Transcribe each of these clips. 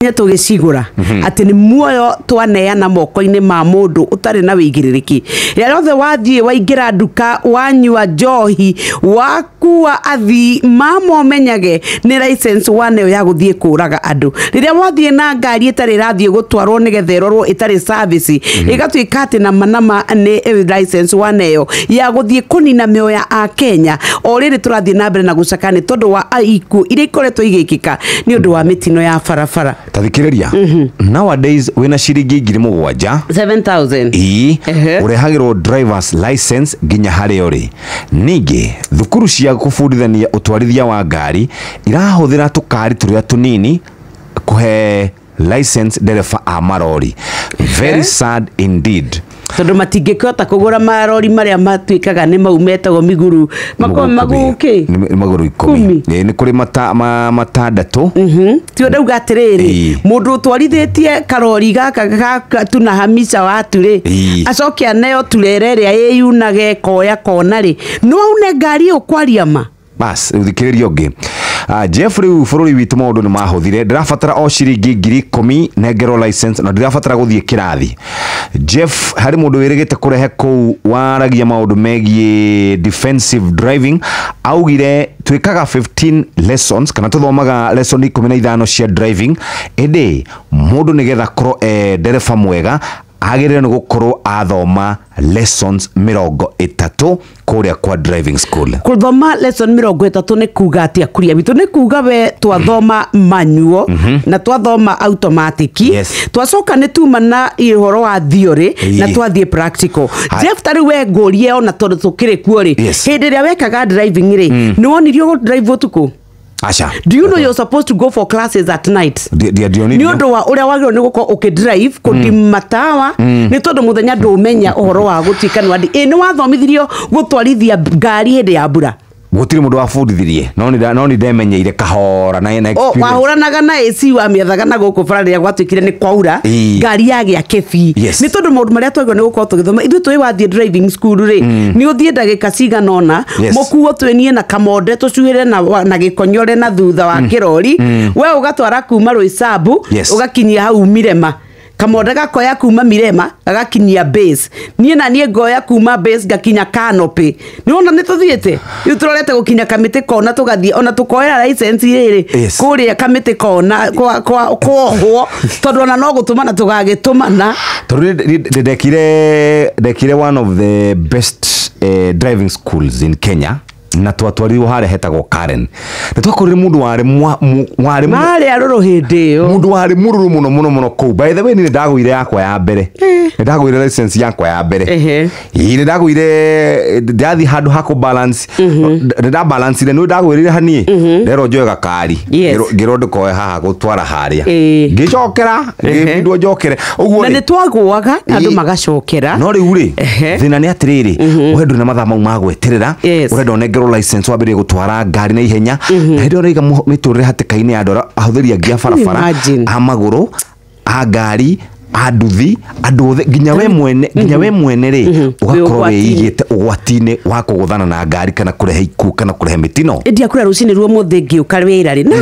Tũgĩcigũra atĩ nĩ muoyo twaneana moko-inĩ ma mũndũ ũtarĩ na wĩigĩrĩrĩki. Rĩrĩa rĩothe wathiĩ waingĩra nduka, wanyua njohi, wakua athii mama, ũmenyage nĩ license waneo ya gũthiĩ kũraga andũ. Rĩrĩa wathiĩ na ngari ĩtarĩ ĩrathiĩ gũtwarwo nĩgetha ĩrorwo, ĩtarĩ service, ĩgatuĩka atĩ nama nama nĩ license waneo ya gũthiĩ kũnina mĩoyo ya Akenya. O rĩrĩ tũrathiĩ na mbere na gũcaka nĩ tondũ wa ikuũ iria ikoretwo igĩkĩka nĩ ũndũ wa mĩtino ya barabara. Tathikĩrĩria, nowadays wĩna ciringi 7,000, 7000. Ii. Ehe. Ũrehagĩrwo drivers license nginya harĩa ũrĩ. Ningĩ thukuru cia kũbundithania ũtwarithia wa ngari irahũthĩra tũkari tũrĩa tũnini kũhe license ndereba a marori. Very sad indeed. Tondũ matingĩkĩhota kũgũra marori marĩa matuĩkaga nĩ mau metagwo miguru makorwo maguu kĩ. Nĩ magũrũ 10. 10. Ĩ, nĩ kũrĩ matandatũ. Tio ndauga atĩrĩrĩ, mũndũ ũtwarithĩtie karori gaka gaka tunahamisha watu rĩ, acoke aneo turere ĩrĩa ĩyunage koya kona rĩ, no aune ngari ĩyo kwaria ma. Bas, rĩu thikĩrĩria ũngĩ. Jeff, rĩu bũrũri witũ maũndũ nĩ mahũthire. Ndĩrabatara o ciringi 10,000 nengerwo license na ndĩrabatara gũthiĩ kĩrathi. Jeff, harĩ mũndũ wĩrĩgĩte kũrehe kũu waragia maũndũ megiĩ defensive driving. Augire twĩkaga 15 lessons kana tũthomaga lesson 15 cia driving, ĩndĩ mũndũ nĩgetha akorwo ndereba mwega agĩrĩire nĩ gũkorwo athoma lessons 30 kũrĩa kwa driving school. Kũthoma lesson 30 nĩ kuga atĩa kuria witũ? Nĩ kuga we twathoma manual na twathoma automatic, twacoka nĩ tuma na ũhoro wa theory na twathiĩ practical. Jeff, ta rĩu we ngũrie, ona tondũ tũkĩrĩ kuo rĩ, hĩndĩ ĩrĩa wekaga driving rĩ, nĩ wonirio gũ drive ũtukũ? Aca. Do you know you're supposed to go for classes at night? Ndionire. Nĩ ũndũ wa ũrĩa wagĩrĩirwo nĩ gũkorwo ũkĩdrive kũdim matawa, nĩ tondũ mũthenya ndũmenya ũhoro wa gũtuĩka nĩ wandi. Ĩ nĩ wathomithirio gũtwarithia ngari hĩndĩ ya mbura? Gũtirĩ mũndũ wabundithirie, no nĩ ndemenyeire kahora na O, experience. wahũranaga na AC wamĩethaga na gũkũ bara rĩrĩa gwatuĩkire nĩ kwaura, ngari yagĩa kĩbii. Nĩ tondũ maũndũ marĩa twagĩrĩirwo nĩ gũkorwo tũgĩthoma ithuĩ tũĩ wathiĩ driving school rĩ, nĩ ũthiĩ ndagĩka cigana ũna, mũkuo twĩnie na kamonde tũcuĩre na gĩkonyore na thutha wa kĩrori, we ũgatwara kuma Roysambu, ũgakinyia hau Mirema, kamonde gakoya kuma Mirema gagakinyia base, niĩ na niĩ ngoya kuma base ngakinya Canopy. Nĩ wona nĩ tũthiĩte rĩu tũrorete gũkinya Kamĩtĩ Kona, tũgathiĩ ona tũkoera license rĩrĩ kũrĩa Kamĩtĩ Kona kuohwo, tondũ ona no gũtũmana tũgagĩtũmana. Tondũ ndekire one of the best driving schools in Kenya na twatwarirwo harĩa hetagwo Karen. Nĩ twakorire mũndũ warĩ warĩ marĩ arũrũ hĩndĩ ĩyo. Mũndũ warĩ mũrũrũ mũno mũno mũno kũu. By the way, nĩ ndagũire yakwa ya mbere, nĩ ndagũire license yakwa ya mbere. Ĩĩ, nĩ ndagũire ndathiĩ handũ ha kũ balance, nĩ ndabalancire, nĩ ndagũĩrire haniĩ nderwo njoe gakari. Ngĩrwo ndũkoe haha gũtwara harĩa, ngĩcokera, ngĩbindwo njokere ũguo Na rĩ. nĩ twagũaga na andũ magacokera. No rĩu rĩ, thĩna nĩ atĩrĩrĩ, we ndũrĩ na mathaa mau ma gweterera. Ũrenda ũnengerwo license wambĩrĩrie gũtwara ngari na ihenya, na hĩndĩ ĩyo ũraiga mĩtũrĩre hatĩka-inĩ ya andũ arĩa ahũthĩri angĩ a barabara, Imagine. a magũrũ, a ngari, a nduthi, andũ othe, nginya we mwene rĩ, ũgakorwo Wĩ ũgwati-inĩ. wĩigĩte ũgwati-inĩ wa kũgũthana na ngari kana kũrehe ikuũ kana kũrehe mĩtino. Ĩndi akura rũcinĩ ruo mũthĩ ngĩũka wĩra rĩ, na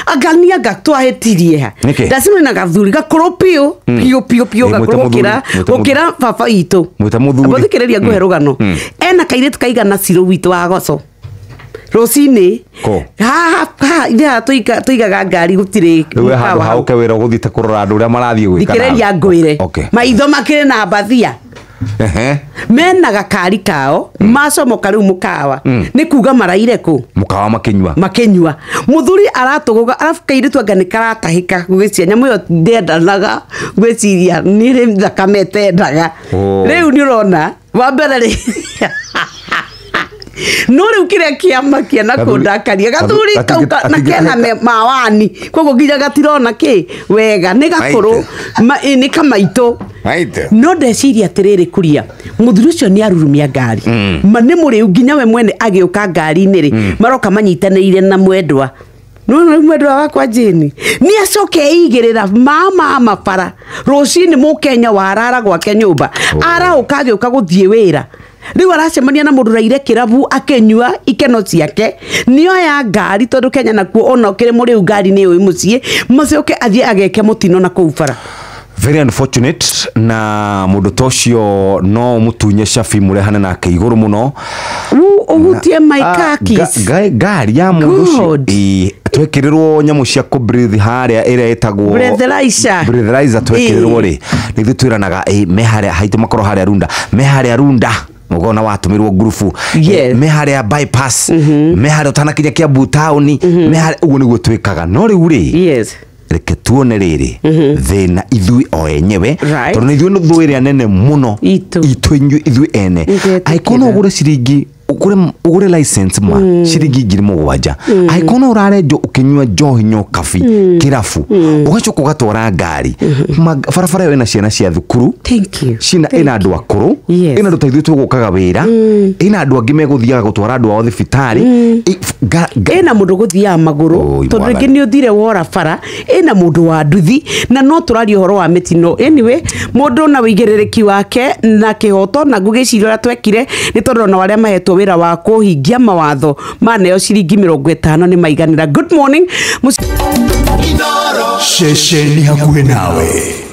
anga ni anga twahĩtirie ha. Nĩkĩ? Ndacemania na gathuri gakũrũ piũ piũ piũ piũ, Ĩ, mwĩte gakũrũ mũthuri, gũkĩra mwĩte mũthuri. gũkĩra baba itũ. Mwĩte mũthuri. Thikĩrĩria ngũhe rũgano. Ena kairĩtu kaigana cirũ witũ wa goco rũcinĩ. Kũ? Haha haha ithe haha tũigaga ngari gũtirĩ Rĩu we handũ mũkawa hau. hauke wĩra ũgũthiĩte kũrora andũ ũrĩa marathiĩ gwĩka Thikĩrĩria ngwĩre. Maitho makĩrĩ na mbathia. Mena gakari kao macomoka rĩu mũkawa, nĩ kuga maraire kũ? Mũkawa makĩnyua. Makinyua. Muthuri aratũgũga, arabu kairĩtu anga nĩ karatahĩka gwĩcia nyamũ ĩyo ndendanaga, gwĩciria nĩ thakame ĩtendaga. Rĩu nĩ ũrona wa mbere rĩ, no rĩu kĩrĩa kĩamakia na kũndakaria, gathuri kau na kena mawani, koguo nginya gatirona kĩ wega, nĩ gakũrũ. Ĩ, nĩ kamaitũ. Maitũ. No ndeciria atĩrĩrĩ, kuria mũthuri ũcio nĩ arurumia ngari, ma nĩ mũrĩu, nginya we mwene agĩũka ngari-inĩ rĩ, maroka manyitanĩire na mwendwa. Nĩwona rĩu mwendwa wakwa Jane nĩ acoke eigĩrĩra mama mabara rũcinĩ. Mũkenya warara gwake nyũmba, arahũka agĩũka gũthiĩ wĩra, Rĩu aracemania na mũndũ raire kĩrabu akĩnyua ikeno ciake, nĩoya ngari, tondũ Kenya nakuo ona ũkĩrĩ mũrĩu ngari nĩ ũĩ mũciĩ, macoke athiĩ ageke mũtino na kũu bara. Very unfortunate, na mundu ta ũcio no mũtunye cabi mũrehane nake igũrũ mũno. Ũhutie my car keys. Ngari ya mũndũ ũcio. God. Ĩĩ, twekĩrĩrwo nyamũ cia kũ breathe harĩa ĩrĩa ĩtagwo Breathalyzer. Breathalyzer twekĩrĩrwo rĩ, nĩ ithuĩ twĩranaga ĩ me harĩa haitũ, makorwo harĩa runda, me harĩa runda ũkona watũmĩrwo ngurubu. Me harĩa bypass, me harĩa ũtanakinya Kiambu taũni, me harĩa ũguo nĩguo twĩkaga. No rĩu rĩ, reke tuone rĩrĩ thĩna ithuĩ o enyewe, tondũ nĩ ithuĩ nĩ thũ ĩrĩa nene mũno Itũ. itũ ithuĩ ene. Nĩndetĩkĩra. Angĩkorwo no ũgũre ciringi, ũgũre license ma ciringi 7,000, angĩkorwo no ũrarenjwo ũkĩnyua njohi nyokabi kĩrabu, ũgacoka ũgatwara ngari barabara ĩyo ĩna ciana cia thukuru, Thank you. cina ĩna andũ akũrũ, ĩna andũ ta ithuĩ tũgũkaga wĩra, ĩna andũ angĩ megũthiaga gũtwara andũ ao thibitarĩ. Ĩna mũndũ gũthiaga magũrũ, Oi, tondũ rĩngĩ mwathani. nĩ ũthire wora bara, ĩna mũndũ wa nduthi, na no tũraria ũhoro wa mĩtino. Anyway, mũndũ na wĩigĩrĩrĩki wake na kĩhoto, na ngũgĩciria ũrĩa twekire nĩ tondũ ona arĩa mahetwo wĩra wa kũhingia mawatho maneo ciringi 50 nĩ maiganĩra. Good morning. Ceceni hakuhĩ nawe.